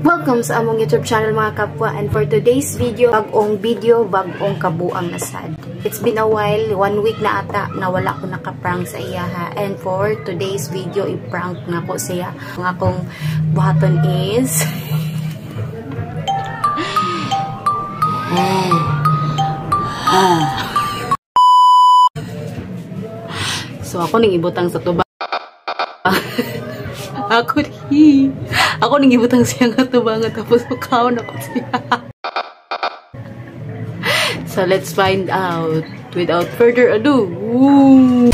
Welcome sa among YouTube channel, mga kapwa, and for today's video, bagong video, bagong kabuang na sad. It's been a while, one week na ata na wala ko naka-prank sa iyaha, and for today's video, i-prank na ko siya. Ang akong buhaton is so ako ning ibutang sa tuba. Ako ning ibutang siya nga tubangan tapos mukaon ako siya. So let's find out without further ado. Woo!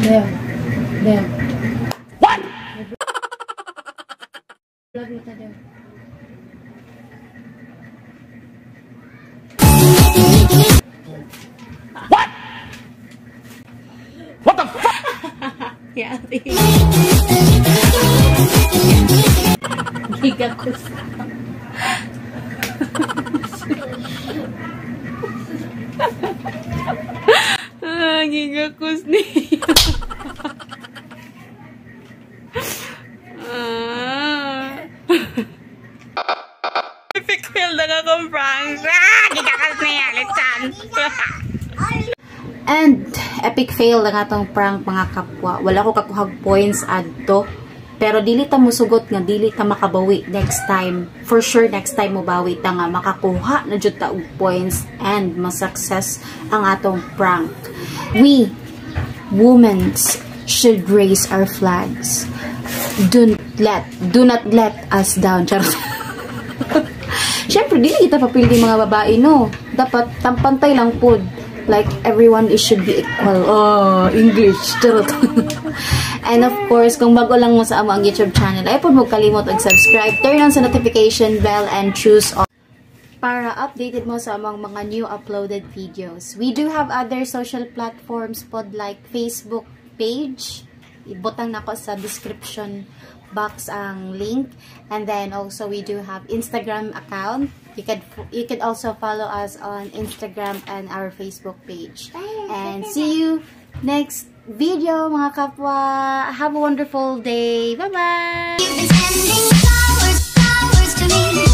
There. There. What? Vlog mo ta there. What? What the fuck? Yeah. Giga ko sa. Ah, gigakos niya. Ah. Epic fail na akong prank. Ah, gigakos niya. Let's. And epic fail na nga tong prank, mga kapwa. Wala ko kakuhag points adto. Pero dili ta musugot nga dili ta makabawi next time. For sure next time mobawi ta nga makakuha na jud ta og points and ma-success ang atong prank. We women should raise our flags. Do not let us down. Charot. Syempre dili kita papildi mga babae, no. Dapat tampantay lang pod. Like, everyone is should be equal. Oh, English. Charot. And of course, kung bago lang mo sa among YouTube channel, ay po mo kalimot og subscribe, turn on sa notification bell, and choose all para updated mo sa among mga new uploaded videos. We do have other social platforms pod like Facebook page. Ibutang nako sa description box ang link. And then also we do have Instagram account. You could also follow us on Instagram and our Facebook page. And see you next video, mga kapwa. Have a wonderful day. Bye-bye. You've been sending flowers, flowers to me.